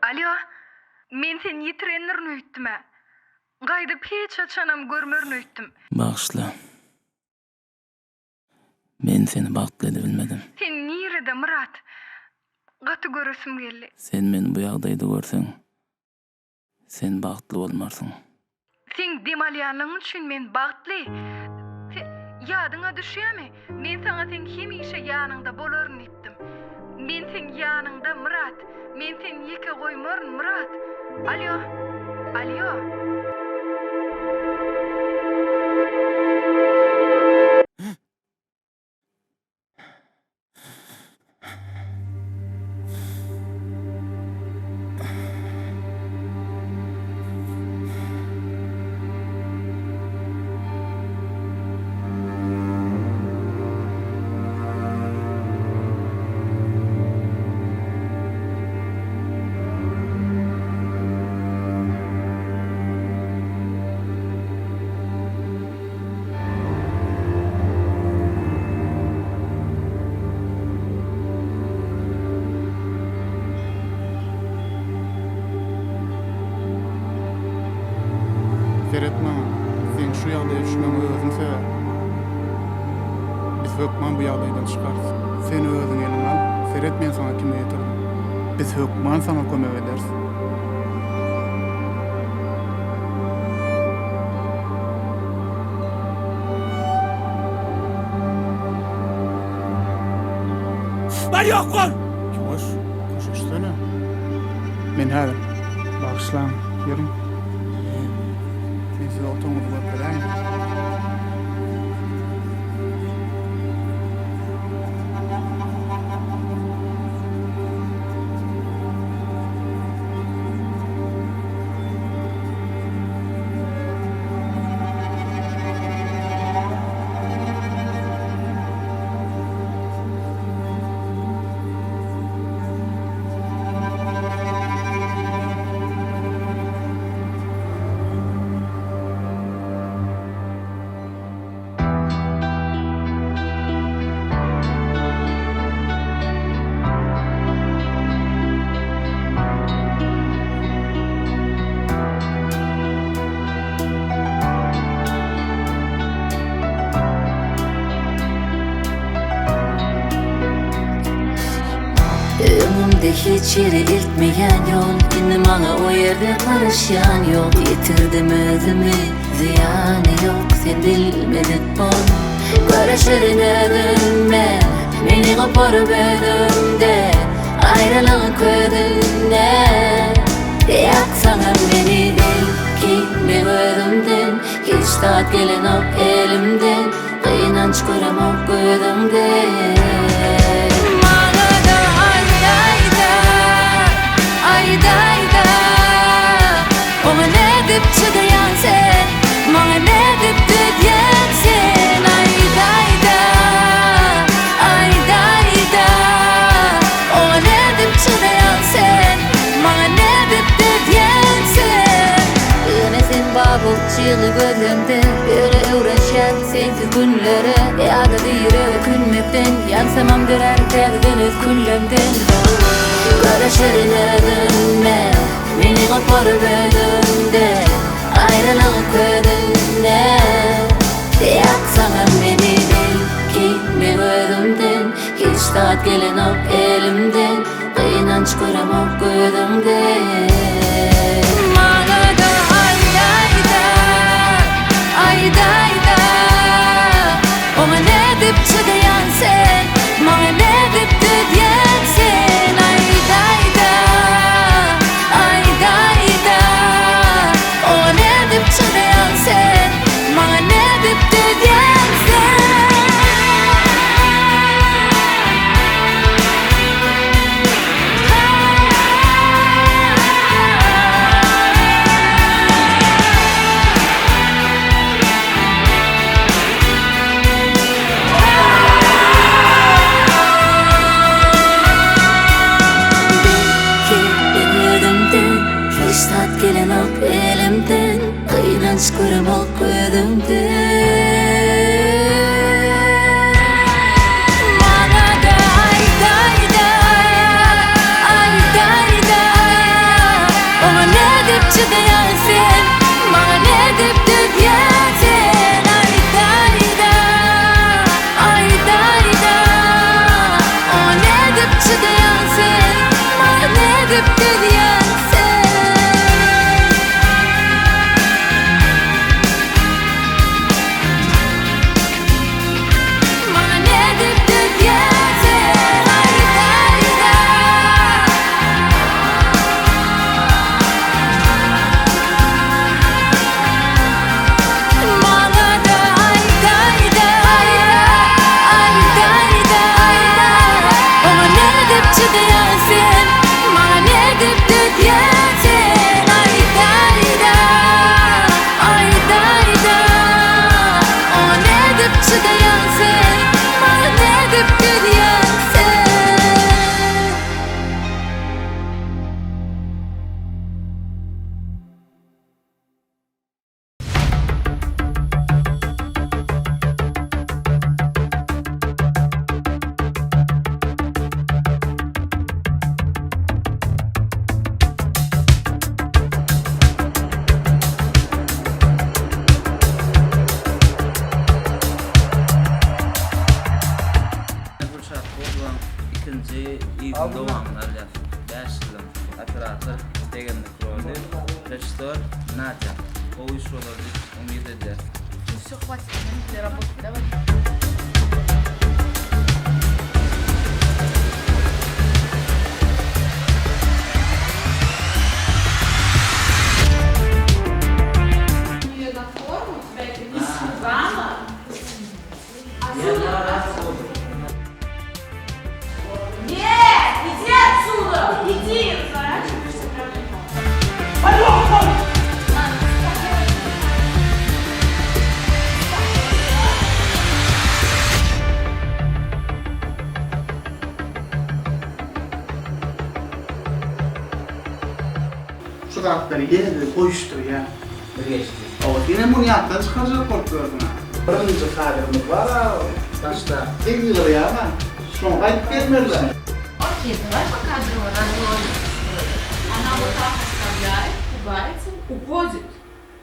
Alýo. Men seni ýitirendirin öýtdüm-ä. Gaýdyp hiç haçanam görmerin öýtdüm. Bagyşla. Men seni bagtly edibilmedim. Sen nirede, Myrat? Gaty göresim geldi. Sen meni bu ýagdaýda görseň, sen bagtly bolmarsyň. Seň dem alýanlygyň üçin men bagtly. Se, ýadyňa düşýämi, men saňa seň hemişe ýanyňda bolaryn diýipdim. Men seň ýanyňda, Myrat. Men seni ýeke goýmaryn, Myrat. Alýo. Alýo. Seret maňa, seň şu ýagdaýa düşmegiňe özüm sebäp. Biz hökman bu ýagdaýdan çykarys. Sen özüňi eliňe al, seret men saňa kimi getirdim. Biz hökman saňa kömek ederis. Bar ýok bol! Ýuwaş, köşeşsene. Men häzir. Bagyşlaň, ýörüň. Men size otagyňyzy görkezeýin. Öňümde hiç ýere eltmeýän ýol Indi maňa o ýerde garaşýan ýok Ýitirdim özümi, zyýany ýok Sen bilmedik bol Göreşerin özüm men Meni goparyp özümden Aýralygyň közünde Ýaksaňam meni belki Men özümden Hiç zat gelenok elimden Gynanç göremok gözüňde Maňada aýdaýda Aýdaýda Oňa nädip çydaýaň sen Maňa nädip dözýäň sen Aýdaýda Aýdaýda Oňa nädip çydaýaň sen Maňa nädip dözýäň sen Ýöne sen bar bolup çygly gözlemde Ýöne öwrenşýän sensiz günlere Ýadady ýürek ökünmekden Ýansamam dörär täzeden öz küllemden Göreşerin özüm men Meni goparyp özümden Aýralygyň közünde Ýaksaňam meni belki men özümden Hiç zat gelenok elimden Gynanç göremok gözüňde Maňada aýdaýda Aýdaýda Oňa nädip çydaýaň sen Maňa nädip dözýäň sen Aýdaýda Aýdaýda Oňa nädip çydaýaň sen Maňa nädip dözýäň sen. çydaýaň sen Maňa nädip dözýäň sen Aýdaýda Aýdaýda Oňa nädip çydaýaň sen Maňa nädip dözýäň sen. Maňa nädip dözýäň sen Aýdaýda. Maňa-da aýdaýda Aýdaýda Oňa nädip çydaýaň sen Maňa nädip dözýäň sen Aýdaýda Aýdaýda Oňa nädip çydaýaň sen Maňa nädip dözýäň sen. Gülşat Gurban ikinji ýylyň dowamyny alýar. 5 ýyldan soň. Operator Begendik roly. Režissýor Nadýa. Gowy iş bolar diýip umyt edýäs. Ну все, хватит, для работы, давай. Ее на форму, у тебя это не испугало. Нет, иди отсюда! Иди! Разворачиваешься прямо на него. Şu zatlary ýene-de goýuşdyrýar. Bir geçdi. Hawa, senem muny ýatdan çykarjak bolup ýörsüň-ä. Birinji kadrymyz bar-a, Başda. Sen ýygyrýaň-a. Şoňa gaýdyp gelmeli. Окей, давай по кадрово разложим. Она вот так оставляет, пугается, уходит.